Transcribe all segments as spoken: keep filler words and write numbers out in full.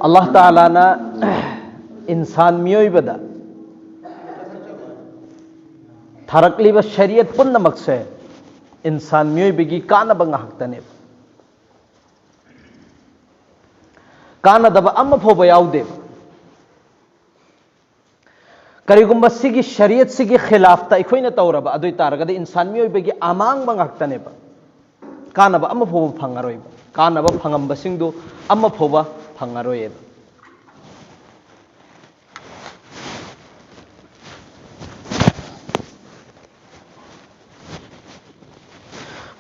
ꯑꯜꯂꯥꯍ ꯇꯥꯂꯥꯅ ꯏꯟꯁꯥꯟ ꯃꯤꯑꯣꯏꯕꯗ ꯊꯥꯔꯛꯂꯤꯕ ꯁꯔꯤꯌꯠ ꯄꯨꯝꯅꯃꯛꯁꯦ ꯏꯟꯁꯥꯟ ꯃꯤꯑꯣꯏꯕꯒꯤ ꯀꯥꯟꯅꯕ ꯉꯥꯛꯇꯅꯦꯕ꯫ ꯀꯥꯟꯅꯗꯕ ꯑꯃ ꯐꯥꯎꯕ ꯌꯥꯎꯗꯦꯕ꯫ ꯀꯔꯤꯒꯨꯝꯕ ꯁꯤꯒꯤ ꯁꯔꯤꯌꯠꯁꯤꯒꯤ ꯈꯤꯂꯥꯐꯇ ꯑꯩꯈꯣꯏꯅ ꯇꯧꯔꯕ ꯑꯗꯨ ꯑꯣꯏ ꯇꯥꯔꯒꯗꯤ ꯏꯟꯁꯥꯟ ꯃꯤꯑꯣꯏꯕꯒꯤ ꯑꯃꯥꯡꯕ ꯉꯥꯛꯇꯅꯦꯕ꯫ ꯀꯥꯟꯅꯕ ꯑꯃ ꯐꯥꯎꯕ ꯐꯪꯉꯔꯣꯏꯕ꯫ ꯀꯥꯟꯅꯕ ꯐꯪꯉꯝꯕꯁꯤꯡꯗꯨ ꯑꯃ ꯐꯥꯎꯕ ꯐꯪꯉꯔꯣꯏꯕ꯫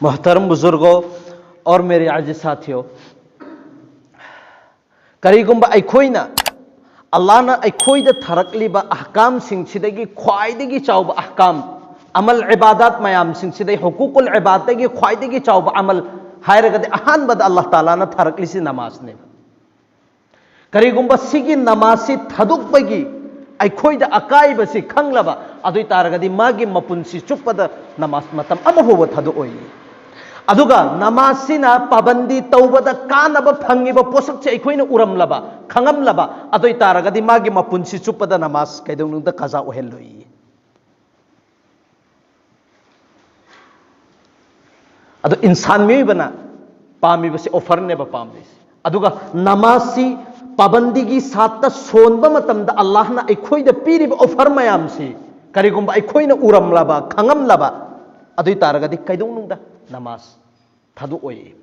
मोहतरम बुजुर्गों और मेरे अजीज साथियों, ꯀꯔꯤꯒꯨꯝꯕ ꯑꯩꯈꯣꯏꯅ ꯑꯜꯂꯥꯍꯅ ꯑꯩꯈꯣꯏꯗ ꯊꯥꯔꯛꯂꯤꯕ ꯑꯍꯀꯥꯝꯁꯤꯡꯁꯤꯗꯒꯤ ꯈ꯭ꯋꯥꯏꯗꯒꯤ ꯆꯥꯎꯕ ꯑꯍꯀꯥꯝ, ꯑꯃꯜ ꯏꯕꯥꯗꯥꯠ ꯃꯌꯥꯝꯁꯤꯡꯁꯤꯗꯩ ꯍꯨꯀꯨꯀꯨꯜ ꯏꯕꯥꯗꯇꯒꯤ ꯈ꯭ꯋꯥꯏꯗꯒꯤ ꯆꯥꯎꯕ ꯑꯃꯜ ꯍꯥꯏꯔꯒꯗꯤ ꯑꯍꯥꯟꯕꯗ ꯑꯜꯂꯥꯍ ꯇꯥꯂꯥꯅ ꯊꯥꯔꯛꯂꯤꯁꯤ ꯅꯃꯥꯖꯅꯦꯕ꯫ ꯀꯔꯤꯒꯨꯝꯕ ꯁꯤꯒꯤ ꯅꯃꯥꯖꯁꯤ ꯊꯥꯗꯣꯛꯄꯒꯤ ꯑꯩꯈꯣꯏꯗ ꯑꯀꯥꯏꯕꯁꯤ ꯈꯪꯂꯕ ꯑꯗꯨ ꯑꯣꯏ ꯇꯥꯔꯒꯗꯤ ꯃꯥꯒꯤ ꯃꯄꯨꯟꯁꯤ ꯆꯨꯞꯄꯗ ꯅꯃꯥꯖ ꯃꯇꯝ ꯑꯃ ꯐꯥꯎꯕ ꯊꯥꯗꯣꯛꯑꯣꯏ꯫ ꯑꯗꯨꯒ ꯅꯃꯥꯖꯁꯤꯅ ꯄꯥꯕꯟꯗꯤ ꯇꯧꯕꯗ ꯀꯥꯟꯅꯕ ꯐꯪꯉꯤꯕ ꯄꯣꯠꯁꯛꯁꯦ ꯑꯩꯈꯣꯏꯅ ꯎꯔꯝꯂꯕ, ꯈꯪꯉꯝꯂꯕ ꯑꯗꯨ ꯑꯣꯏ ꯇꯥꯔꯒꯗꯤ ꯃꯥꯒꯤ ꯃꯄꯨꯟꯁꯤ ꯆꯨꯞꯄꯗ ꯅꯃꯥꯖ ꯀꯩꯗꯧꯅꯨꯡꯗ ꯀꯖꯥ ꯑꯣꯏꯍꯜꯂꯣꯏ꯫ ꯑꯗꯣ ꯏꯟꯁꯥꯟ ꯃꯤꯑꯣꯏꯕꯅ ꯄꯥꯝꯃꯤꯕꯁꯤ ꯑꯣꯐꯔꯅꯦꯕ ꯄꯥꯝꯃꯤꯁꯤ꯫ ꯑꯗꯨꯒ ꯅꯃꯥꯖꯁꯤ ꯄꯥꯕꯟꯗꯤꯒꯤ ꯁꯥꯠꯇ ꯁꯣꯟꯕ ꯃꯇꯝꯗ ꯑꯜꯂꯥꯍꯅ ꯑꯩꯈꯣꯏꯗ ꯄꯤꯔꯤꯕ ꯑꯣꯐꯔ ꯃꯌꯥꯝꯁꯤ ꯀꯔꯤꯒꯨꯝꯕ ꯑꯩꯈꯣꯏꯅ ꯎꯔꯝꯂꯕ, ꯈꯪꯉꯝꯂꯕ ꯑꯗꯨ ꯑꯣꯏ ꯇꯥꯔꯒꯗꯤ ꯀꯩꯗꯧꯅꯨꯡꯗ ꯅꯃꯥꯖ ꯊꯥꯗꯣꯛꯑꯣꯏ꯫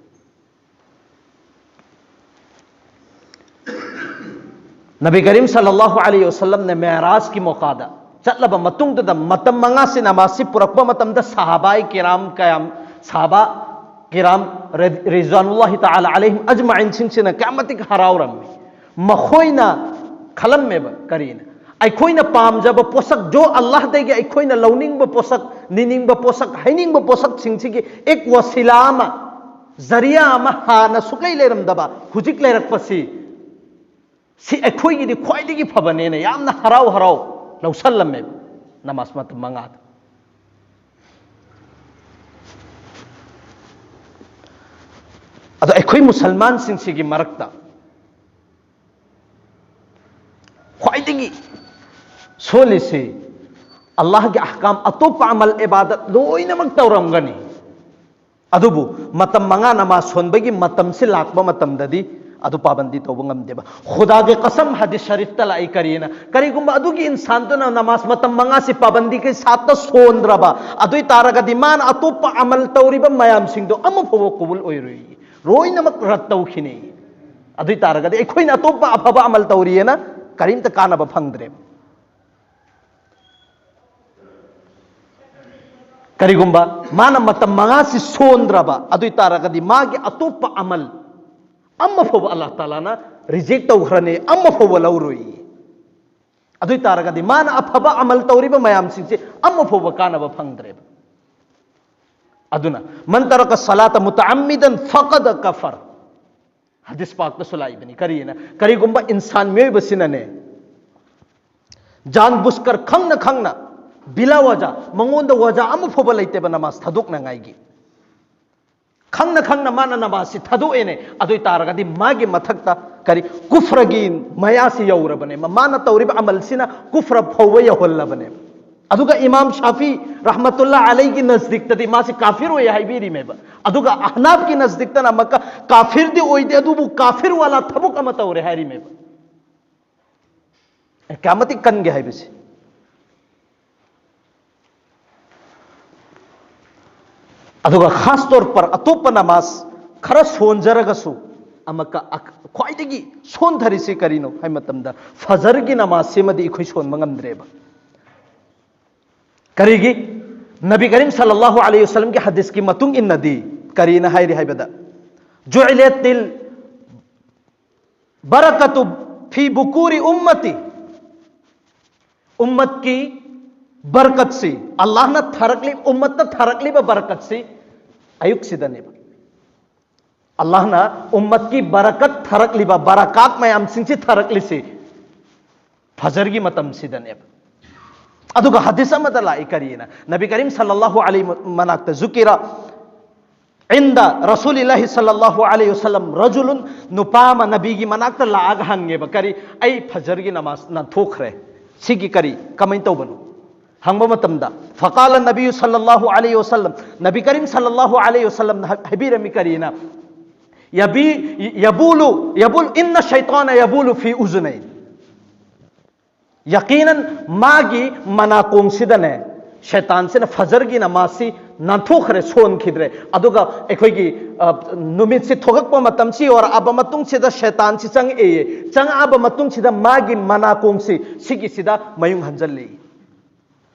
ꯅꯕꯤ ꯀꯔꯤꯝ ꯁꯜꯂꯜꯂꯥꯍꯨ ꯑꯂꯩꯍꯤ ꯋꯁꯜꯂꯝꯅ ꯃꯦꯔꯥꯖꯀꯤ ꯃꯣꯀꯥꯗ ꯆꯠꯂꯕ ꯃꯇꯨꯡꯗꯨꯗ ꯃꯇꯝ ꯃꯉꯥꯁꯤ ꯅꯃꯥꯖꯁꯤ ꯄꯨꯔꯛꯄ ꯃꯇꯝꯗ ꯁꯍꯥꯕꯥꯏ ꯀꯤꯔꯥꯝ ꯀꯌꯥꯝ, ꯁꯍꯥꯕꯥ ꯀꯤꯔꯥꯝ ꯔ-, ꯔꯤꯖ꯭ꯋꯥꯅꯨꯜꯂꯥꯍꯤ ꯇꯥꯂꯥ ꯑꯂꯩꯍꯤꯝ ꯑꯖꯃꯥꯏꯟꯁꯤꯡꯁꯤꯅ ꯀꯌꯥꯃꯇꯤꯛ ꯍꯔꯥꯎꯔꯝꯃꯤ꯫ ꯃꯈꯣꯏꯅ ꯈꯜꯂꯝꯃꯦꯕ, ꯀꯔꯤꯅ? ꯑꯩꯈꯣꯏꯅ ꯄꯥꯝꯖꯕ ꯄꯣꯠꯁꯛ, ꯖꯣ ꯑꯜꯂꯥꯍꯗꯒꯤ ꯑꯩꯈꯣꯏꯅ ꯂꯧꯅꯤꯡꯕ ꯄꯣꯠꯁꯛ, ꯅꯤꯅꯤꯡꯕ ꯄꯣꯠꯁꯛ, ꯍꯩꯅꯤꯡꯕ ꯄꯣꯠꯁꯛꯁꯤꯡꯁꯤꯒꯤ ꯑꯦꯛ ꯋꯁꯤꯂꯥ ꯑꯃ, ꯖꯔꯤꯌꯥ ꯑꯃ ꯍꯥꯟꯅ ꯁꯨꯛꯂꯩ ꯂꯩꯔꯝꯗꯕ ꯍꯧꯖꯤꯛ ꯂꯩꯔꯛꯄꯁꯤ, ꯁꯤ ꯑꯩꯈꯣꯏꯒꯤꯗꯤ ꯈ꯭ꯋꯥꯏꯗꯒꯤ ꯐꯕꯅꯦꯅ ꯌꯥꯝꯅ ꯍꯔꯥꯎ ꯍꯔꯥꯎ ꯂꯧꯁꯜꯂꯝꯃꯦꯕ ꯅꯃꯥꯖ ꯃꯇꯝ ꯃꯉꯥꯗ꯫ ꯑꯗꯣ ꯑꯩꯈꯣꯏ ꯃꯨꯁꯜꯃꯥꯟꯁꯤꯡꯁꯤꯒꯤ ꯃꯔꯛꯇ ꯁꯣꯜꯂꯤꯁꯤ ꯑꯜꯂꯥꯍꯒꯤ ꯑꯍꯀꯥꯝ, ꯑꯇꯣꯞꯄ ꯑꯃꯜ ꯏꯕꯥꯗꯠ ꯂꯣꯏꯅꯃꯛ ꯇꯧꯔꯝꯒꯅꯤ꯫ ꯑꯗꯨꯕꯨ ꯃꯇꯝ ꯃꯉꯥ ꯅꯃꯥꯖ ꯁꯣꯟꯕꯒꯤ ꯃꯇꯝꯁꯤ ꯂꯥꯛꯄ ꯃꯇꯝꯗꯗꯤ ꯑꯗꯨ ꯄꯥꯕꯟꯗꯤ ꯇꯧꯕ ꯉꯝꯗꯦꯕ꯫ ꯈꯨꯗꯥꯒꯤ ꯀꯁꯝ ꯍꯗꯤꯁ ꯁꯔꯤꯐꯇ ꯂꯥꯛꯏ꯫ ꯀꯔꯤꯅ? ꯀꯔꯤꯒꯨꯝꯕ ꯑꯗꯨꯒꯤ ꯏꯟꯁꯥꯟꯗꯨꯅ ꯅꯃꯥꯖ ꯃꯇꯝ ꯃꯉꯥꯁꯤ ꯄꯥꯕꯟꯗꯤꯒꯤ ꯁꯥꯠꯇ ꯁꯣꯟꯗ꯭ꯔꯕ, ꯑꯗꯨ ꯑꯣꯏ ꯇꯥꯔꯒꯗꯤ ꯃꯥꯅ ꯑꯇꯣꯞꯄ ꯑꯃꯜ ꯇꯧꯔꯤꯕ ꯃꯌꯥꯝꯁꯤꯡꯗꯣ ꯑꯃꯐꯥꯎꯕ ꯀꯨꯕꯨꯜ ꯑꯣꯏꯔꯣꯏ, ꯂꯣꯏꯅꯃꯛ ꯔꯠ ꯇꯧꯈꯤꯅꯤ꯫ ꯑꯗꯨ ꯑꯣꯏ ꯇꯥꯔꯒꯗꯤ ꯑꯩꯈꯣꯏꯅ ꯑꯇꯣꯞꯄ ꯑꯐꯕ ꯑꯃꯜ ꯇꯧꯔꯤꯑꯅ ꯀꯔꯤꯝꯇ ꯀꯥꯟꯅꯕ ꯐꯪꯗ꯭ꯔꯦꯕ꯫ ꯀꯔꯤꯒꯨꯝꯕ ꯃꯥꯅ ꯃꯇꯝ ꯃꯉꯥꯁꯤ ꯁꯣꯟꯗ꯭ꯔꯕ, ꯑꯗꯨ ꯑꯣꯏ ꯇꯥꯔꯒꯗꯤ ꯃꯥꯒꯤ ꯑꯇꯣꯞꯄ ꯑꯃꯜ ꯑꯃ ꯐꯥꯎꯕ ꯑꯜꯂꯥꯍ ꯇꯥꯂꯥꯅ ꯔꯤꯖꯦꯛ ꯇꯧꯈ꯭ꯔꯅꯤ, ꯑꯃ ꯐꯥꯎꯕ ꯂꯧꯔꯣꯏ꯫ ꯑꯗꯨ ꯑꯣꯏ ꯇꯥꯔꯒꯗꯤ ꯃꯥꯅ ꯑꯐꯕ ꯑꯃꯜ ꯇꯧꯔꯤꯕ ꯃꯌꯥꯝꯁꯤꯡꯁꯦ ꯑꯃ ꯐꯥꯎꯕ ꯀꯥꯟꯅꯕ ꯐꯪꯗ꯭ꯔꯦꯕ꯫ ꯑꯗꯨꯅ ꯃꯟ ꯇꯔꯀ ꯁꯂꯥꯇ ꯃꯨꯇꯑꯝꯃꯤꯗꯟ ꯐꯀꯗ ꯀꯐꯔ꯫ ꯍꯗꯤꯁ ꯄꯥꯛꯇꯁꯨ ꯂꯥꯛꯏꯕꯅꯤ꯫ ꯀꯔꯤꯅ? ꯀꯔꯤꯒꯨꯝꯕ ꯏꯟꯁꯥꯟ ꯃꯤꯑꯣꯏꯕꯁꯤꯅꯅꯦ, ꯖꯥꯟ ꯕꯨꯁꯀꯔ, ꯈꯪꯅ ꯈꯪꯅ, ꯕꯤꯂꯥ ꯋꯥꯖꯥ, ꯃꯉꯣꯟꯗ ꯋꯥꯖꯥ ꯑꯃ ꯐꯥꯎꯕ ꯂꯩꯇꯦꯕ ꯅꯃꯥꯖ ꯊꯥꯗꯣꯛꯅꯉꯥꯏꯒꯤ, ꯈꯪꯅ ꯈꯪꯅ ꯃꯥꯅ ꯅꯃꯥꯖꯁꯤ ꯊꯥꯗꯣꯛꯑꯦꯅꯦ, ꯑꯗꯨ ꯑꯣꯏ ꯇꯥꯔꯒꯗꯤ ꯃꯥꯒꯤ ꯃꯊꯛꯇ ꯀꯔꯤ, ꯀꯨꯐ꯭ꯔꯒꯤ ꯃꯌꯥꯁꯤ ꯌꯧꯔꯕꯅꯦ꯫ ꯃꯥꯅ ꯇꯧꯔꯤꯕ ꯑꯃꯜꯁꯤꯅ ꯀꯨꯐ꯭ꯔ ꯐꯥꯎꯕ ꯌꯧꯍꯜꯂꯕꯅꯦ꯫ ꯑꯗꯨꯒ ꯏꯃꯥꯝ ꯁꯥꯐꯤ ꯔꯍꯃꯇꯨꯜꯂꯥ ꯑꯂꯩꯒꯤ ꯅꯖꯗꯤꯛꯇꯗꯤ ꯃꯥꯁꯤ ꯀꯥꯐꯤꯔ ꯑꯣꯏ ꯍꯥꯏꯕꯤꯔꯤꯃꯦꯕ꯫ ꯑꯗꯨꯒ ꯑꯍꯅꯥꯐꯀꯤ ꯅꯖꯗꯤꯛꯇꯅ ꯑꯃꯨꯛꯀ ꯀꯥꯐꯤꯔꯗꯤ ꯑꯣꯏꯗꯦ, ꯑꯗꯨꯕꯨ ꯀꯥꯐꯤꯔ ꯋꯥꯂꯥ ꯊꯕꯛ ꯑꯃ ꯇꯧꯔꯦ ꯍꯥꯏꯔꯤꯃꯦꯕ꯫ ꯑꯦ, ꯀꯌꯥꯃꯇꯤꯛ ꯀꯟꯒꯦ ꯍꯥꯏꯕꯁꯤ꯫ ꯑꯗꯨꯒ ꯈꯥꯁ ꯇꯧꯔ ꯄꯔ ꯑꯇꯣꯞꯄ ꯅꯃꯥꯖ ꯈꯔ ꯁꯣꯟꯖꯔꯒꯁꯨ ꯑꯃꯛꯀ ꯑꯛ-, ꯈ꯭ꯋꯥꯏꯗꯒꯤ ꯁꯣꯟꯊꯔꯤꯁꯤ ꯀꯔꯤꯅꯣ ꯍꯥꯏꯕ ꯃꯇꯝꯗ ꯐꯖꯔꯒꯤ ꯅꯃꯥꯖꯁꯤꯃꯗꯤ ꯑꯩꯈꯣꯏ ꯁꯣꯟꯕ ꯉꯝꯗ꯭ꯔꯦꯕ꯫ ꯀꯔꯤꯒꯤ? ꯅꯕꯤ ꯀꯔꯤꯝ ꯁꯜꯂꯜꯂꯥꯍꯨ ꯑꯂꯩꯍꯤ ꯋꯁꯜꯂꯝꯒꯤ ꯍꯗꯤꯁꯀꯤ ꯃꯇꯨꯡ ꯏꯟꯅꯗꯤ ꯀꯔꯤꯅ ꯍꯥꯏꯔꯤ ꯍꯥꯏꯕꯗ, ꯖꯨꯏꯂꯦꯇꯤꯜ ꯕꯔꯀꯇꯨ ꯐꯤ ꯕꯨꯀꯨꯔꯤ ꯎꯝꯃꯇꯤ, ꯎꯝꯃꯠꯀꯤ ꯕꯔꯀꯠꯁꯤ, ꯑꯜꯂꯥꯍꯅ ꯊꯥꯔꯛꯂꯤ, ꯎꯝꯃꯠꯇ ꯊꯥꯔꯛꯂꯤꯕ ꯕꯔꯀꯠꯁꯤ ꯑꯌꯨꯛꯁꯤꯗꯅꯦꯕ꯫ ꯑꯜꯂꯥꯍꯅ ꯎꯝꯃꯠꯀꯤ ꯕꯔꯀꯠ ꯊꯥꯔꯛꯂꯤꯕ, ꯕꯔꯀꯥꯠ ꯃꯌꯥꯝꯁꯤꯡꯁꯤ ꯊꯥꯔꯛꯂꯤꯁꯤ ꯐꯖꯔꯒꯤ ꯃꯇꯝꯁꯤꯗꯅꯦꯕ꯫ ꯑꯗꯨꯒ ꯍꯗꯤꯁ ꯑꯃꯗ ꯂꯥꯛꯏ ꯀꯔꯤꯅ? ꯅꯕꯤ ꯀꯔꯤꯝ ꯁꯜꯂꯜꯂꯥꯍꯨ ꯑꯂꯩꯍꯤ ꯃꯅꯥꯛꯇ ꯖꯨꯀꯤꯔ ꯏꯟꯗ ꯔꯁꯨꯂꯤꯜꯂꯥꯍꯤ ꯁꯜꯂꯜꯂꯥꯍꯨ ꯑꯂꯩꯍꯤ ꯋꯁꯜꯂꯝ ꯔꯖꯨꯂꯨꯟ, ꯅꯨꯄꯥ ꯑꯃ ꯅꯕꯤꯒꯤ ꯃꯅꯥꯛꯇ ꯂꯥꯛꯑꯒ ꯍꯪꯉꯦꯕ, ꯀꯔꯤ, "ꯑꯩ ꯐꯖꯔꯒꯤ ꯅꯃꯥꯖ ꯅꯥꯟꯊꯣꯛꯈ꯭ꯔꯦ, ꯁꯤꯒꯤ ꯀꯔꯤ, ꯀꯃꯥꯏꯅ ꯇꯧꯕꯅꯣ ꯍꯪꯕ ꯃꯇꯝꯗ, ꯐꯀꯥꯂ ꯅꯕꯤ ꯁꯜꯂꯜꯂꯥꯍꯨ ꯑꯂꯩꯍꯤ ꯋꯁꯜꯂꯝ, ꯅꯕꯤ ꯀꯔꯤꯝ ꯁꯜꯂꯜꯂꯥꯍꯨ ꯑꯂꯩꯍꯤ ꯋꯁꯜꯂꯝꯅ ꯍꯥꯏ-, ꯍꯥꯏꯕꯤꯔꯝꯃꯤ ꯀꯔꯤꯅ? ꯌꯕꯤ-, ꯌꯕꯨꯂꯨ, ꯌꯕꯨꯜ, ꯏꯟꯅ ꯁꯩꯇꯥꯅ ꯌꯕꯨꯂꯨ ꯐꯤ ꯎꯖꯨꯅꯩ꯫ ꯌꯀꯤꯅꯟ ꯃꯥꯒꯤ ꯃꯅꯥꯀꯣꯡꯁꯤꯗꯅꯦ, ꯁꯩꯇꯥꯟꯁꯤꯅ ꯐꯖꯔꯒꯤ ꯅꯃꯥꯖꯁꯤ ꯅꯥꯟꯊꯣꯛꯈ꯭ꯔꯦ, ꯁꯣꯟꯈꯤꯗ꯭ꯔꯦ꯫ ꯑꯗꯨꯒ ꯑꯩꯈꯣꯏꯒꯤ, ꯑ, ꯅꯨꯃꯤꯠꯁꯤ ꯊꯣꯛꯂꯛꯄ ꯃꯇꯝꯁꯤ ꯌꯧꯔꯛꯑꯕ ꯃꯇꯨꯡꯁꯤꯗ ꯁꯩꯇꯥꯟꯁꯤ ꯆꯪꯉꯛꯑꯦꯌꯦ꯫ ꯆꯪꯉꯛꯑꯕ ꯃꯇꯨꯡꯁꯤꯗ ꯃꯥꯒꯤ ꯃꯅꯥꯀꯣꯡꯁꯤ ꯁꯤꯒꯤꯁꯤꯗ ꯃꯌꯨꯡ ꯍꯟꯖꯜꯂꯤ꯫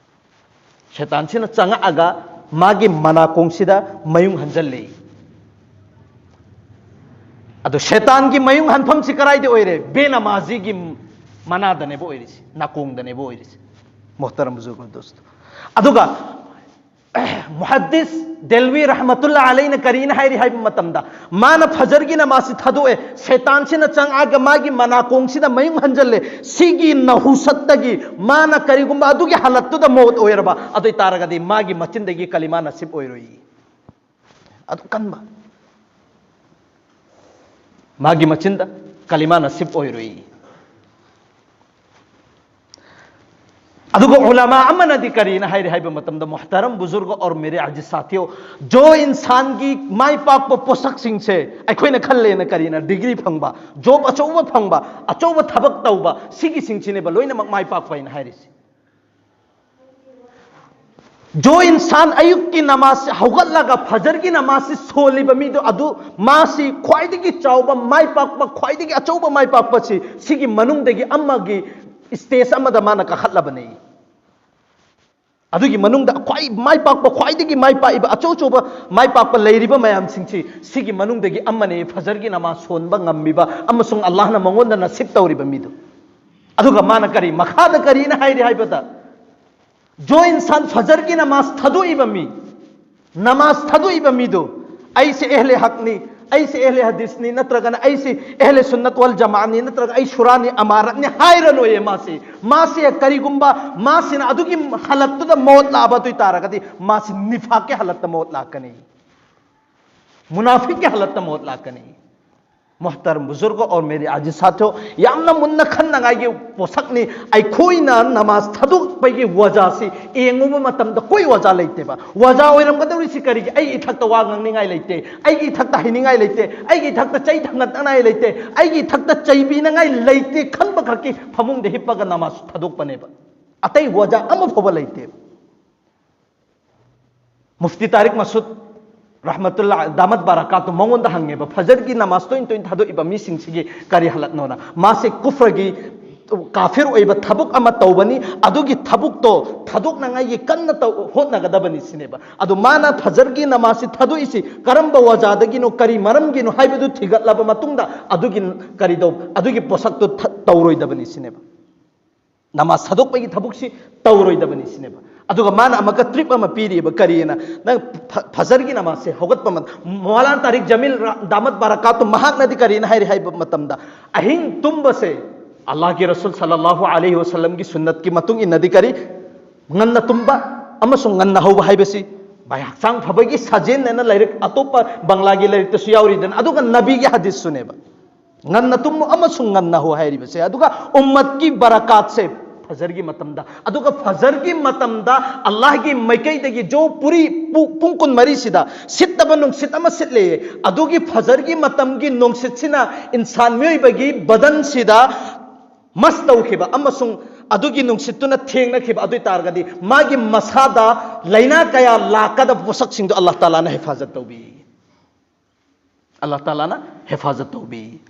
ꯁꯩꯇꯥꯟꯁꯤꯅ ꯆꯪꯉꯛꯑꯒ ꯃꯥꯒꯤ ꯃꯅꯥꯀꯣꯡꯁꯤꯗ ꯃꯌꯨꯡ ꯍꯟꯖꯜꯂꯤ꯫ ꯑꯗꯣ ꯁꯩꯇꯥꯟꯒꯤ ꯃꯌꯨꯡ ꯍꯟꯐꯝꯁꯤ ꯀꯗꯥꯏꯗ ꯑꯣꯏꯔꯦ? ꯕꯦꯅꯃꯥꯖꯤꯒꯤ ꯃꯅꯥꯗꯅꯦꯕ ꯑꯣꯏꯔꯤꯁꯤ, ꯅꯥꯀꯣꯡꯗꯅꯦꯕ ꯑꯣꯏꯔꯤꯁꯤ꯫ ꯃꯣꯍꯇꯔꯝ ꯕꯨꯖꯨꯔꯒ ꯗꯣꯁꯇꯣ꯫ ꯑꯗꯨꯒ ꯃꯨꯍꯗꯤꯁ ꯗꯦꯜꯋꯤ ꯔꯍꯃꯇꯨꯜꯂꯥ ꯑꯂꯩꯅ ꯀꯔꯤꯅ ꯍꯥꯏꯔꯤ ꯍꯥꯏꯕ ꯃꯇꯝꯗ, ꯃꯥꯅ ꯐꯖꯔꯒꯤ ꯅꯃꯥꯖꯁꯤ ꯊꯥꯗꯣꯛꯑꯦ, ꯁꯩꯇꯥꯟꯁꯤꯅ ꯆꯪꯉꯛꯑꯒ ꯃꯥꯒꯤ ꯃꯅꯥꯀꯣꯡꯁꯤꯗ ꯃꯌꯨꯡ ꯍꯟꯖꯜꯂꯦ꯫ ꯁꯤꯒꯤ ꯅꯍꯨꯁꯠꯇꯒꯤ ꯃꯥꯅ ꯀꯔꯤꯒꯨꯝꯕ ꯑꯗꯨꯒꯤ ꯍꯥꯂꯠꯇꯨꯗ ꯃꯧꯠ ꯑꯣꯏꯔꯕ ꯑꯗꯨ ꯑꯣꯏ ꯇꯥꯔꯒꯗꯤ ꯃꯥꯒꯤ ꯃꯆꯤꯟꯗꯒꯤ ꯀꯂꯤꯃꯥ ꯅꯁꯤꯕ ꯑꯣꯏꯔꯣꯏ꯫ ꯑꯗꯨ ꯀꯟꯕ꯫ ꯃꯥꯒꯤ ꯃꯆꯤꯟꯗ ꯀꯂꯤꯃꯥ ꯅꯁꯤꯕ ꯑꯣꯏꯔꯣꯏ꯫ ꯑꯗꯨꯒ ꯎꯂꯃꯥ ꯑꯃꯅꯗꯤ ꯀꯔꯤꯅ ꯍꯥꯏꯔꯤ ꯍꯥꯏꯕ ꯃꯇꯝꯗ, ꯃꯨꯍꯇꯔꯝ ꯕꯨꯖꯨꯔꯒ ꯑꯣꯔ ꯃꯦꯔꯦ ꯑꯖꯤꯖ ꯁꯥꯊꯤꯌꯣ, ꯖꯣ ꯏꯟꯁꯥꯟꯒꯤ ꯃꯥꯏ ꯄꯥꯛꯄ ꯄꯣꯠꯁꯛꯁꯤꯡꯁꯦ ꯑꯩꯈꯣꯏꯅ ꯈꯜꯂꯦꯅ ꯀꯔꯤꯅ ꯗꯤꯒ꯭ꯔꯤ ꯐꯪꯕ, ꯖꯣꯕ ꯑꯆꯧꯕ ꯐꯪꯕ, ꯑꯆꯧꯕ ꯊꯕꯛ ꯇꯧꯕ, ꯁꯤꯒꯤꯁꯤꯡꯁꯤꯅꯦꯕ ꯂꯣꯏꯅꯃꯛ ꯃꯥꯏ ꯄꯥꯛꯄ ꯍꯥꯏꯅ ꯍꯥꯏꯔꯤꯁꯦ꯫ ꯖꯣ ꯏꯟꯁꯥꯟ ꯑꯌꯨꯛꯀꯤ ꯅꯃꯥꯖꯁꯤ ꯍꯧꯒꯠꯂꯒ ꯐꯖꯔꯒꯤ ꯅꯃꯥꯖꯁꯤ ꯁꯣꯜꯂꯤꯕ ꯃꯤꯗꯣ ꯑꯗꯨ ꯃꯥꯁꯤ ꯈ꯭ꯋꯥꯏꯗꯒꯤ ꯆꯥꯎꯕ ꯃꯥꯏ ꯄꯥꯛꯄ, ꯈ꯭ꯋꯥꯏꯗꯒꯤ ꯑꯆꯧꯕ ꯃꯥꯏ ꯄꯥꯛꯄꯁꯤ ꯁꯤꯒꯤ ꯃꯅꯨꯡꯗꯒꯤ ꯑꯃꯒꯤ ꯁ꯭ꯇꯦꯖ ꯑꯃꯗ ꯃꯥꯅ ꯀꯥꯈꯠꯂꯕꯅꯤ꯫ ꯑꯗꯨꯒꯤ ꯃꯅꯨꯡꯗ ꯈ꯭ꯋꯥꯏ ꯃꯥꯏ ꯄꯥꯛꯄ, ꯈ꯭ꯋꯥꯏꯗꯒꯤ ꯃꯥꯏ ꯄꯥꯛꯏꯕ, ꯑꯆꯧ ꯑꯆꯧꯕ ꯃꯥꯏ ꯄꯥꯛꯄ ꯂꯩꯔꯤꯕ ꯃꯌꯥꯝꯁꯤꯡꯁꯤ ꯁꯤꯒꯤ ꯃꯅꯨꯡꯗꯒꯤ ꯑꯃꯅꯤ, ꯐꯖꯔꯒꯤ ꯅꯃꯥꯖ ꯁꯣꯟꯕ ꯉꯝꯃꯤꯕ ꯑꯃꯁꯨꯡ ꯑꯜꯂꯥꯍꯅ ꯃꯉꯣꯟꯗ ꯅꯁꯤꯕ ꯇꯧꯔꯤꯕ ꯃꯤꯗꯨ꯫ ꯑꯗꯨꯒ ꯃꯥꯅ ꯀꯔꯤ, ꯃꯈꯥꯗ ꯀꯔꯤꯅ ꯍꯥꯏꯔꯤ ꯍꯥꯏꯕꯗ, ꯖꯣ ꯏꯟꯁꯥꯟ ꯐꯖꯔꯒꯤ ꯅꯃꯥꯖ ꯊꯥꯗꯣꯛꯏꯕ ꯃꯤ, ꯅꯃꯥꯖ ꯊꯥꯗꯣꯛꯏꯕ ꯃꯤꯗꯨ, ꯑꯩꯁꯦ ꯑꯦꯍꯂꯦ ꯍꯛꯅꯤ, ꯑꯩꯁꯦ ꯑꯦꯍꯂꯦ ꯍꯗꯤꯁꯅꯤ, ꯅꯠꯇ꯭ꯔꯒꯅ ꯑꯩꯁꯦ ꯑꯦꯍꯂꯦ ꯁꯨꯟꯅꯠ ꯋꯜ ꯖꯃꯥꯅꯤ, ꯅꯠꯇ꯭ꯔꯒ ꯑꯩ ꯁꯨꯔꯥꯅꯤ ꯑꯃꯥꯔꯠꯅꯤ ꯍꯥꯏꯔꯅꯣꯌꯦ ꯃꯥꯁꯤ꯫ ꯃꯥꯁꯤ ꯀꯔꯤꯒꯨꯝꯕ ꯃꯥꯁꯤꯅ ꯑꯗꯨꯒꯤ ꯍꯥꯂꯠꯇꯨꯗ ꯃꯧꯠ ꯂꯥꯛꯑꯕ ꯑꯗꯨ ꯑꯣꯏ ꯇꯥꯔꯒꯗꯤ ꯃꯥꯁꯤ ꯅꯤꯐꯥꯛꯀꯤ ꯍꯥꯂꯠꯇ ꯃꯧꯠ ꯂꯥꯛꯀꯅꯤ, ꯃꯨꯅꯥꯐꯤꯛꯀꯤ ꯍꯥꯂꯠꯇ ꯃꯧꯠ ꯂꯥꯛꯀꯅꯤ꯫ ꯃꯣꯍꯇꯔꯝ ꯕꯨꯖꯨꯔꯒ ꯑꯣꯔ ꯃꯦꯔꯤ ꯑꯖꯤꯖ ꯁꯥꯊꯤꯌꯣ, ꯌꯥꯝꯅ ꯃꯨꯟꯅ ꯈꯟꯅꯉꯥꯏꯒꯤ ꯄꯣꯠꯁꯛꯅꯤ꯫ ꯑꯩꯈꯣꯏꯅ ꯅꯃꯥꯖ ꯊꯥꯗꯣꯛꯄꯒꯤ ꯋꯥꯖꯥꯁꯤ ꯌꯦꯡꯉꯨꯕ ꯃꯇꯝꯗ ꯀꯣꯏ ꯋꯥꯖꯥ ꯂꯩꯇꯦꯕ꯫ ꯋꯥꯖꯥ ꯑꯣꯏꯔꯝꯒꯗꯧꯔꯤꯁꯤ ꯀꯔꯤꯒꯤ? ꯑꯩꯒꯤ ꯏꯊꯛꯇ ꯋꯥ ꯉꯥꯡꯅꯤꯡꯉꯥꯏ ꯂꯩꯇꯦ, ꯑꯩꯒꯤ ꯏꯊꯛꯇ ꯍꯩꯅꯤꯡꯉꯥꯏ ꯂꯩꯇꯦ, ꯑꯩꯒꯤ ꯏꯊꯛꯇ ꯆꯩ ꯊꯥꯡꯒꯠꯅꯉꯥꯏ ꯂꯩꯇꯦ, ꯑꯩꯒꯤ ꯏꯊꯛꯇ ꯆꯩꯕꯤꯅꯉꯥꯏ ꯂꯩꯇꯦ ꯈꯟꯕ ꯈꯛꯀꯤ ꯐꯃꯨꯡꯗ ꯍꯤꯞꯄꯒ ꯅꯃꯥꯖ ꯊꯥꯗꯣꯛꯄꯅꯦꯕ꯫ ꯑꯇꯩ ꯋꯥꯖꯥ ꯑꯃ ꯐꯥꯎꯕ ꯂꯩꯇꯦꯕ꯫ ꯃꯨꯐꯇꯤ ꯇꯥꯔꯤꯛ ꯃꯁꯨꯗ ꯔꯍꯃꯇꯨꯜꯂꯥ ꯗꯥꯃꯠ ꯕꯥꯔꯥꯀꯥꯇꯨ ꯃꯉꯣꯟꯗ ꯍꯪꯉꯦꯕ, ꯐꯖꯔꯒꯤ ꯅꯃꯥꯖ ꯇꯣꯏꯅ ꯇꯣꯏꯅ ꯊꯥꯗꯣꯛꯏꯕ ꯃꯤꯁꯤꯡꯁꯤꯒꯤ ꯀꯔꯤ ꯍꯥꯂꯠꯅꯣꯅ꯫ ꯃꯥꯁꯦ ꯀꯨꯐ꯭ꯔꯒꯤ, ꯀꯥꯐꯤꯔ ꯑꯣꯏꯕ ꯊꯕꯛ ꯑꯃ ꯇꯧꯕꯅꯤ, ꯑꯗꯨꯒꯤ ꯊꯕꯛꯇꯣ ꯊꯥꯗꯣꯛꯅꯉꯥꯏꯒꯤ ꯀꯟꯅ ꯇꯧ-, ꯍꯣꯠꯅꯒꯗꯕꯅꯤ ꯁꯤꯅꯦꯕ꯫ ꯑꯗꯣ ꯃꯥꯅ ꯐꯖꯔꯒꯤ ꯅꯃꯥꯖꯁꯤ ꯊꯥꯗꯣꯛꯏꯁꯤ ꯀꯔꯝꯕ ꯋꯥꯖꯥꯗꯒꯤꯅꯣ, ꯀꯔꯤ ꯃꯔꯝꯒꯤꯅꯣ ꯍꯥꯏꯕꯗꯨ ꯊꯤꯒꯠꯂꯕ ꯃꯇꯨꯡꯗ ꯑꯗꯨꯒꯤ ꯀꯔꯤꯗꯧ-, ꯑꯗꯨꯒꯤ ꯄꯣꯠꯁꯛꯇꯣ ꯊ-, ꯇꯧꯔꯣꯏꯗꯕꯅꯤ ꯁꯤꯅꯦꯕ꯫ ꯅꯃꯥꯖ ꯊꯥꯗꯣꯛꯄꯒꯤ ꯊꯕꯛꯁꯤ ꯇꯧꯔꯣꯏꯗꯕꯅꯤ ꯁꯤꯅꯦꯕ꯫ ꯑꯗꯨꯒ ꯃꯥꯅ ꯑꯃꯨꯛꯀ ꯇ꯭ꯔꯤꯞ ꯑꯃ ꯄꯤꯔꯤꯕ, ꯀꯔꯤꯅ? ꯅꯪ ꯐ-, ꯐꯖꯔꯒꯤ ꯅꯃꯥꯖꯁꯦ ꯍꯧꯒꯠꯄ ꯃ-, ꯃꯧꯂꯥꯅꯥ ꯇꯥꯔꯤꯛ ꯖꯃꯤꯜ ꯔ-, ꯗꯥꯃꯠ ꯕꯥꯔꯥꯀꯥꯇꯨ ꯃꯍꯥꯛꯅꯗꯤ ꯀꯔꯤꯅ ꯍꯥꯏꯔꯤ ꯍꯥꯏꯕ ꯃꯇꯝꯗ, ꯑꯍꯤꯡ ꯇꯨꯝꯕꯁꯦ ꯑꯜꯂꯥꯍꯒꯤ ꯔꯁꯨꯜ ꯁꯜꯂꯜꯂꯥꯍꯨ ꯑꯂꯩꯍꯤ ꯋꯁꯜꯂꯝꯒꯤ ꯁꯨꯟꯅꯠꯀꯤ ꯃꯇꯨꯡ ꯏꯟꯅꯗꯤ ꯀꯔꯤ? ꯉꯟꯅ ꯇꯨꯝꯕ ꯑꯃꯁꯨꯡ ꯉꯟꯅ ꯍꯧꯕ ꯍꯥꯏꯕꯁꯤ, ꯚꯥꯏ, ꯍꯛꯆꯥꯡ ꯐꯕꯒꯤ ꯁꯥꯖꯦꯜꯅꯦꯅ ꯂꯥꯏꯔꯤꯛ, ꯑꯇꯣꯞꯄ ꯕꯪꯂꯥꯒꯤ ꯂꯥꯏꯔꯤꯛꯇꯁꯨ ꯌꯥꯎꯔꯤꯗꯅ, ꯑꯗꯨꯒ ꯅꯕꯤꯒꯤ ꯍꯗꯤꯁꯁꯨꯅꯦꯕ꯫ ꯉꯟꯅ ꯇꯨꯝꯃꯨ ꯑꯃꯁꯨꯡ ꯉꯟꯅ ꯍꯧ ꯍꯥꯏꯔꯤꯕꯁꯦ꯫ ꯑꯗꯨꯒ ꯎꯝꯃꯠꯀꯤ ꯕꯔꯥꯀꯥꯠꯁꯦ ꯐꯖꯔꯒꯤ ꯃꯇꯝꯗ, ꯑꯗꯨꯒ ꯐꯖꯔꯒꯤ ꯃꯇꯝꯗ ꯑꯜꯂꯥꯍꯒꯤ ꯃꯥꯏꯀꯩꯗꯒꯤ ꯖꯣ ꯄꯨꯔꯤ ꯄꯨ-, ꯄꯨꯡ ꯀꯨꯟꯃꯔꯤꯁꯤꯗ ꯁꯤꯠꯇꯕ ꯅꯨꯡꯁꯤꯠ ꯑꯃ ꯁꯤꯠꯂꯦ꯫ ꯑꯗꯨꯒꯤ ꯐꯖꯔꯒꯤ ꯃꯇꯝꯒꯤ ꯅꯨꯡꯁꯤꯠꯁꯤꯅ ꯏꯟꯁꯥꯟ ꯃꯤꯑꯣꯏꯕꯒꯤ ꯕꯗꯟꯁꯤꯗ ꯃꯁ ꯇꯧꯈꯤꯕ ꯑꯃꯁꯨꯡ ꯑꯗꯨꯒꯤ ꯅꯨꯡꯁꯤꯠꯇꯨꯅ ꯊꯦꯡꯅꯈꯤꯕ ꯑꯗꯨ ꯑꯣꯏ ꯇꯥꯔꯒꯗꯤ ꯃꯥꯒꯤ ꯃꯁꯥꯗ ꯂꯥꯏꯅꯥ ꯀꯌꯥ ꯂꯥꯛꯀꯗꯕ ꯄꯣꯠꯁꯛꯁꯤꯡꯗꯣ ꯑꯜꯂꯥꯍ ꯇꯥꯂꯥꯅ ꯍꯤꯐꯥꯖꯠ ꯇꯧꯕꯤ꯫ ꯑꯜꯂꯥꯍ ꯇꯥꯂꯥꯅ ꯍꯤꯐꯥꯖꯠ ꯇꯧꯕꯤ꯫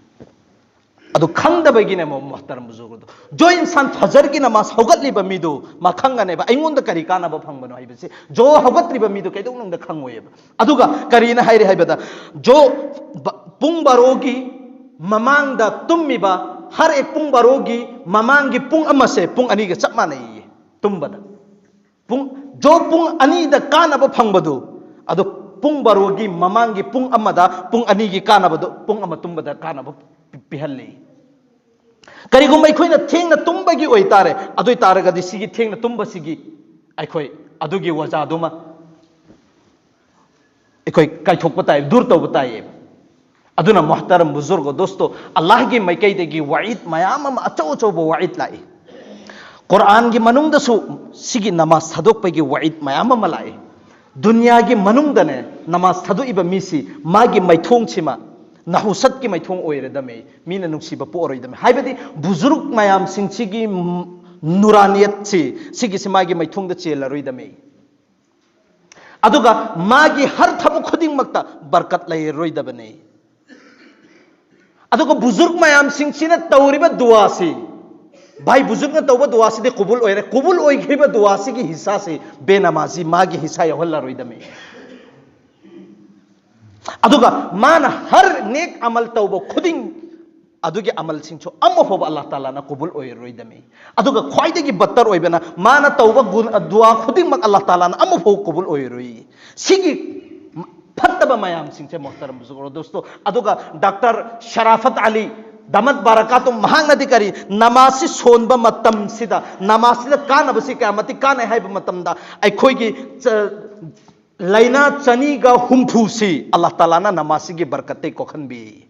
ꯑꯗꯨ ꯈꯪꯗꯕꯒꯤꯅꯦ ꯃꯣ-, ꯃꯣꯍꯇꯔꯝ ꯕꯨꯖꯨꯔꯒꯗꯣ꯫ ꯖꯣ ꯏꯟꯁꯥꯟ ꯐꯖꯔꯒꯤ ꯅꯃꯥꯖ ꯍꯧꯒꯠꯂꯤꯕ ꯃꯤꯗꯨ ꯃꯥ ꯈꯪꯒꯅꯦꯕ, ꯑꯩꯉꯣꯟꯗ ꯀꯔꯤ ꯀꯥꯟꯅꯕ ꯐꯪꯕꯅꯣ ꯍꯥꯏꯕꯁꯤ ꯖꯣ ꯍꯧꯒꯠꯇ꯭ꯔꯤꯕ ꯃꯤꯗꯨ ꯀꯩꯗꯧꯅꯨꯡꯗ ꯈꯪꯉꯣꯏꯑꯕ꯫ ꯑꯗꯨꯒ ꯀꯔꯤꯅ ꯍꯥꯏꯔꯤ ꯍꯥꯏꯕꯗ, ꯖꯣ ꯕ-, ꯄꯨꯡ ꯕꯥꯔꯣꯒꯤ ꯃꯃꯥꯡꯗ ꯇꯨꯝꯃꯤꯕ, ꯍꯔ ꯑꯦꯛ ꯄꯨꯡ ꯕꯥꯔꯣꯒꯤ ꯃꯃꯥꯡꯒꯤ ꯄꯨꯡ ꯑꯃꯁꯦ ꯄꯨꯡ ꯑꯅꯤꯒ ꯆꯞ ꯃꯥꯟꯅꯩꯌꯦ ꯇꯨꯝꯕꯗ꯫ ꯄꯨꯡ, ꯖꯣ ꯄꯨꯡ ꯑꯅꯤꯗ ꯀꯥꯟꯅꯕ ꯐꯪꯕꯗꯨ, ꯑꯗꯣ ꯄꯨꯡ ꯕꯥꯔꯣꯒꯤ ꯃꯃꯥꯡꯒꯤ ꯄꯨꯡ ꯑꯃꯗ, ꯄꯨꯡ ꯑꯅꯤꯒꯤ ꯀꯥꯟꯅꯕꯗꯣ ꯄꯨꯡ ꯑꯃ ꯇꯨꯝꯕꯗ ꯀꯥꯟꯅꯕ ꯄꯤ-, ꯄꯤꯍꯜꯂꯤ꯫ ꯀꯔꯤꯒꯨꯝꯕ ꯑꯩꯈꯣꯏꯅ ꯊꯦꯡꯅ ꯇꯨꯝꯕꯒꯤ ꯑꯣꯏꯇꯥꯔꯦ, ꯑꯗꯨ ꯑꯣꯏ ꯇꯥꯔꯒꯗꯤ ꯁꯤꯒꯤ ꯊꯦꯡꯅ ꯇꯨꯝꯕꯁꯤꯒꯤ ꯑꯩꯈꯣꯏ ꯑꯗꯨꯒꯤ ꯋꯥꯖꯥꯗꯨꯃ ꯑꯩꯈꯣꯏ ꯀꯥꯏꯊꯣꯛꯄ ꯇꯥꯏ, ꯗꯨꯔ ꯇꯧꯕ ꯇꯥꯏꯌꯦꯕ꯫ ꯑꯗꯨꯅ ꯃꯨꯍꯇꯔꯝ ꯕꯨꯖꯨꯔꯒ ꯗꯣꯁꯇꯣ, ꯑꯜꯂꯥꯍꯒꯤ ꯃꯥꯏꯀꯩꯗꯒꯤ ꯋꯥꯏꯗ ꯃꯌꯥꯝ ꯑꯃ, ꯑꯆꯧ ꯑꯆꯧꯕ ꯋꯥꯏꯗ ꯂꯥꯛꯏ꯫ ꯀꯨꯔꯥꯟꯒꯤ ꯃꯅꯨꯡꯗꯁꯨ ꯁꯤꯒꯤ ꯅꯃꯥꯖ ꯊꯥꯗꯣꯛꯄꯒꯤ ꯋꯥꯏꯗ ꯃꯌꯥꯝ ꯑꯃ ꯂꯥꯛꯏ꯫ ꯗꯨꯅꯤꯌꯥꯒꯤ ꯃꯅꯨꯡꯗꯅꯦ, ꯅꯃꯥꯖ ꯊꯥꯗꯣꯛꯏꯕ ꯃꯤꯁꯤ ꯃꯥꯒꯤ ꯃꯥꯏꯊꯣꯡꯁꯤꯃ ꯅꯍꯨꯁꯠꯀꯤ ꯃꯥꯏꯊꯣꯡ ꯑꯣꯏꯔꯗꯝꯃꯤ, ꯃꯤꯅ ꯅꯨꯡꯁꯤꯕ ꯄꯣꯛꯑꯔꯣꯏꯗꯝꯃꯤ꯫ ꯍꯥꯏꯕꯗꯤ ꯕꯨꯖꯨꯔꯨꯛ ꯃꯌꯥꯝꯁꯤꯡꯁꯤꯒꯤ ꯅꯨꯔꯥꯅꯤꯌꯠꯁꯤ, ꯁꯤꯒꯤꯁꯤ ꯃꯥꯒꯤ ꯃꯥꯏꯊꯣꯡꯗ ꯆꯦꯜꯂꯔꯣꯏꯗꯝꯃꯤ꯫ ꯑꯗꯨꯒ ꯃꯥꯒꯤ ꯍꯔ ꯊꯕꯛ ꯈꯨꯗꯤꯡꯃꯛꯇ ꯕꯔꯀꯠ ꯂꯩꯔꯔꯣꯏꯗꯕꯅꯤ꯫ ꯑꯗꯨꯒ ꯕꯨꯖꯨꯔꯒ ꯃꯌꯥꯝꯁꯤꯡꯁꯤꯅ ꯇꯧꯔꯤꯕ ꯗꯨꯋꯥꯁꯤ, ꯚꯥꯏ, ꯕꯨꯖꯨꯔꯒꯅ ꯇꯧꯕ ꯗꯨꯋꯥꯁꯤꯗꯤ ꯀꯨꯕꯨꯜ ꯑꯣꯏꯔꯦ꯫ ꯀꯨꯕꯨꯜ ꯑꯣꯏꯈ꯭ꯔꯤꯕ ꯗꯨꯋꯥꯁꯤꯒꯤ ꯍꯤꯁꯥꯁꯤ ꯕꯦꯅꯃꯥꯖꯤ ꯃꯥꯒꯤ ꯍꯤꯁꯥ ꯌꯥꯎꯍꯜꯂꯔꯣꯏꯗꯃꯤ꯫ ꯑꯗꯨꯒ ꯃꯥꯅ ꯍꯔ ꯅꯦꯛ ꯑꯃꯜ ꯇꯧꯕ ꯈꯨꯗꯤꯡ, ꯑꯗꯨꯒꯤ ꯑꯃꯜꯁꯤꯡꯁꯨ ꯑꯃ ꯐꯥꯎꯕ ꯑꯜꯂꯥꯍ ꯇꯥꯂꯥꯅ ꯀꯨꯕꯨꯜ ꯑꯣꯏꯔꯔꯣꯏꯗꯃꯤ꯫ ꯑꯗꯨꯒ ꯈ꯭ꯋꯥꯏꯗꯒꯤ ꯕꯠꯇꯔ ꯑꯣꯏꯕꯅ, ꯃꯥꯅ ꯇꯧꯕ ꯒꯨꯟ, ꯗꯨꯋꯥ ꯈꯨꯗꯤꯡꯃꯛ ꯑꯜꯂꯥꯍ ꯇꯥꯂꯥꯅ ꯑꯃ ꯐꯥꯎꯕ ꯀꯨꯕꯨꯜ ꯑꯣꯏꯔꯔꯣꯏ꯫ ꯁꯤꯒꯤ ꯐꯠꯇꯕ ꯃꯌꯥꯝꯁꯤꯡꯁꯦ, ꯃꯣꯍꯇꯔꯝ ꯕꯨꯖꯨꯔꯒ ꯗꯣꯁꯇꯣ, ꯑꯗꯨꯒ ꯗꯥꯛꯇꯔ ꯁꯔꯥꯐꯠ ꯑꯂꯤ ꯗꯃꯠ ꯕꯥꯔꯀꯥꯇꯨꯝ, ꯃꯍꯥꯛꯅꯗꯤ ꯀꯔꯤ, ꯅꯃꯥꯖꯁꯤ ꯁꯣꯟꯕ ꯃꯇꯝꯁꯤꯗ, ꯅꯃꯥꯖꯁꯤꯗ ꯀꯥꯟꯅꯕꯁꯤ ꯀꯌꯥ ꯃꯇꯤꯛ ꯀꯥꯟꯅꯩ ꯍꯥꯏꯕ ꯃꯇꯝꯗ, ꯑꯩꯈꯣꯏꯒꯤ ꯆ-, ꯂꯥꯏꯅꯥ ꯆꯅꯤꯒ ꯍꯨꯝꯐꯨꯁꯤ ꯑꯜꯂꯥꯍ ꯇꯥꯂꯥꯅ ꯅꯃꯥꯖꯁꯤꯒꯤ ꯕꯔꯀꯠꯇꯩ ꯀꯣꯛꯍꯟꯕꯤ꯫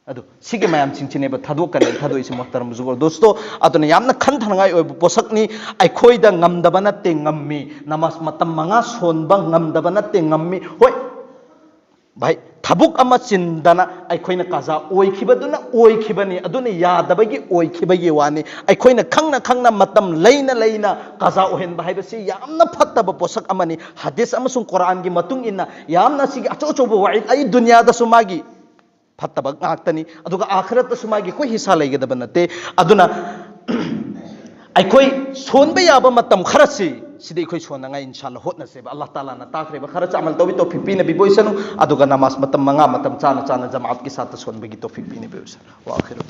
ꯑꯗꯨ ꯁꯤꯒꯤ ꯃꯌꯥꯝꯁꯤꯡꯁꯤꯅꯦꯕ ꯊꯥꯗꯣꯛꯀꯅꯤ, ꯊꯥꯗꯣꯛꯏꯁꯤ, ꯃꯣꯍꯇꯔꯝ ꯕꯨꯖꯨꯔꯒ ꯗꯣꯁꯇꯣ꯫ ꯑꯗꯨꯅ ꯌꯥꯝꯅ ꯈꯟꯊꯅꯉꯥꯏ ꯑꯣꯏꯕ ꯄꯣꯠꯁꯛꯅꯤ꯫ ꯑꯩꯈꯣꯏꯗ ꯉꯝꯗꯕ ꯅꯠꯇꯦ, ꯉꯝꯃꯤ꯫ ꯅꯃꯥꯖ ꯃꯇꯝ ꯃꯉꯥ ꯁꯣꯟꯕ ꯉꯝꯗꯕ ꯅꯠꯇꯦ, ꯉꯝꯃꯤ꯫ ꯍꯣꯏ, ꯚꯥꯏ, ꯊꯕꯛ ꯑꯃ ꯆꯤꯟꯗꯅ ꯑꯩꯈꯣꯏꯅ ꯀꯥꯖꯥ ꯑꯣꯏꯈꯤꯕꯗꯨꯅ ꯑꯣꯏꯈꯤꯕꯅꯤ, ꯑꯗꯨꯅ ꯌꯥꯗꯕꯒꯤ ꯑꯣꯏꯈꯤꯕꯒꯤ ꯋꯥꯅꯤ꯫ ꯑꯩꯈꯣꯏꯅ ꯈꯪꯅ ꯈꯪꯅ ꯃꯇꯝ ꯂꯩꯅ ꯂꯩꯅ ꯀꯥꯖꯥ ꯑꯣꯏꯍꯟꯕ ꯍꯥꯏꯕꯁꯤ ꯌꯥꯝꯅ ꯐꯠꯇꯕ ꯄꯣꯠꯁꯛ ꯑꯃꯅꯤ꯫ ꯍꯗꯤꯁ ꯑꯃꯁꯨꯡ ꯀꯨꯔꯥꯟꯒꯤ ꯃꯇꯨꯡ ꯏꯟꯅ ꯌꯥꯝꯅ ꯁꯤꯒꯤ ꯑꯆꯧ ꯑꯆꯧꯕ ꯋꯥꯏꯗ ꯑꯩ ꯗꯨꯅꯤꯌꯥꯗꯁꯨ ꯃꯥꯒꯤ ꯐꯠꯇꯕ ꯉꯥꯛꯇꯅꯤ, ꯑꯗꯨꯒ ꯑꯥꯈꯤꯔꯠꯇꯁꯨ ꯃꯥꯒꯤ ꯑꯩꯈꯣꯏ ꯍꯤꯁꯥ ꯂꯩꯒꯗꯕ ꯅꯠꯇꯦ꯫ ꯑꯗꯨꯅ ꯑꯩꯈꯣꯏ ꯁꯣꯟꯕ ꯌꯥꯕ ꯃꯇꯝ ꯈꯔꯁꯤ, ꯁꯤꯗꯤ ꯑꯩꯈꯣꯏ ꯁꯣꯟꯅꯉꯥꯏ ꯏꯟꯁꯥꯜꯂꯥ ꯍꯣꯠꯅꯁꯦꯕ꯫ ꯑꯜꯂꯥꯍ ꯇꯥꯂꯥꯅ ꯇꯥꯛꯈ꯭ꯔꯤꯕ ꯈꯔꯁꯤ ꯑꯃꯜ ꯇꯧꯕꯤ ꯇꯧꯐꯤꯛ ꯄꯤꯅꯕꯤꯕ ꯑꯣꯏꯁꯅꯨ꯫ ꯑꯗꯨꯒ ꯅꯃꯥꯖ ꯃꯇꯝ ꯃꯉꯥ ꯃꯇꯝ ꯆꯥꯅ ꯆꯥꯅ ꯖꯃꯥꯑꯠꯀꯤ ꯁꯥꯠꯇ ꯁꯣꯟꯕꯒꯤ ꯇꯧꯐꯤꯛ ꯄꯤꯅꯕꯤꯕ ꯑꯣꯏꯁꯅꯨ꯫ ꯋꯥ ꯑꯈꯤꯔꯨ